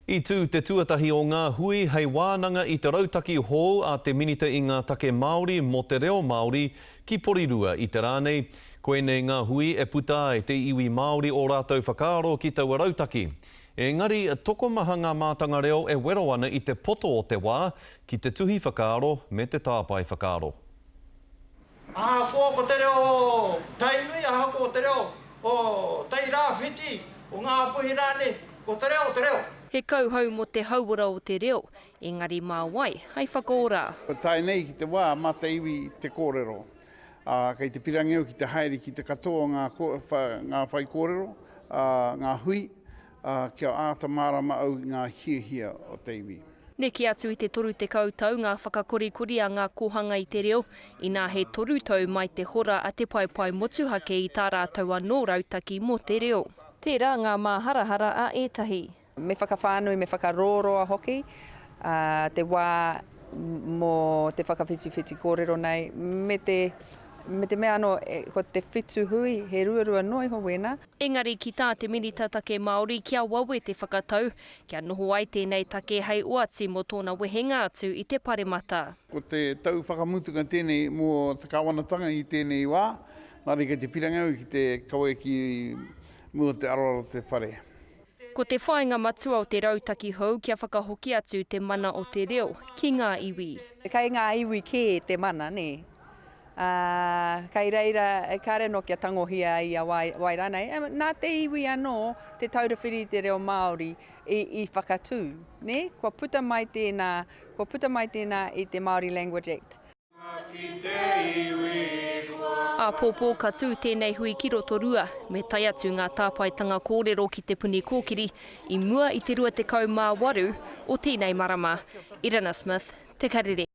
I tū te tuatahi o ngā hui hei wānanga i te rautaki hou a te Minita i ngā Take Māori mō te Reo Māori ki Porirua i te rā nei. Koinei ngā hui e puta ai te iwi Māori ō rātou whakaaro ki taua rautaki. Engari, tokomaha ngā mātanga reo e wero ana i te poto o te wā ki te tuhi whakaaro me te tāpae whakaaro. Ahakoa ko te reo o Tainui, ahakoa ko te reo o Tairāwhiti, o Ngāpuhi rānei, ko te reo te reo. He kauhau mō te hauora o te reo, engari mā wai hei whakaora? Kua tae nei ki te wā mā te iwi te kōrero, ā, kei te pirangi au ki te haere ki te katoa o ngā, ngā whaikōrero, ā, ngā hui, ā, kia āta mārama au i ngā hiahia o te iwi. Neke atu i te 30 tau ngā whakakorikori a ngā kōhanga i te reo, inā he toru tau mai te hora a te paepae motuhake i tā rātou anō rautaki mō te reo. Tērā ngā māharahara a ētahi. Me whakawhānui, me whakarōroa hoki te wā mō te whakawhitiwhiti kōrero nei, me te, me te mea anō, ko te whitu hui, he ruarua noa iho wēnā. Engari ki tā te Minita Take Māori kia wawe te whakatau, kia noho ai tēnei take hei oati mō tōna wehenga atu i te Paremata. Ko te tau whakamutunga tēnei mō te kāwanatanga i tēnei wā, nā reira kei te pirangi au ki te kawe ki mua te aroaro o te whare. Ko te whāinga matua o te rautaki hou kia whakahoki atu te mana o te reo ki ngā iwi. Kei ngā iwi kē te mana, nē. Ā, kei reira, kāre anō kia tangohia ai a wai, wai rānei. Nā te iwi anō Te Taura Whiri i te Reo Māori i, i whakatū, nē? Kua puta mai tēnā, kua puta mai tēnā i te Māori Language Act. Āpōpō ka tū tēnei hui ki Rotorua, me tae atu ngā tāpaetanga kōrero ki Te Puni Kōkiri i mua i te 28 o tēnei marama. Irina Smith, Te Karere.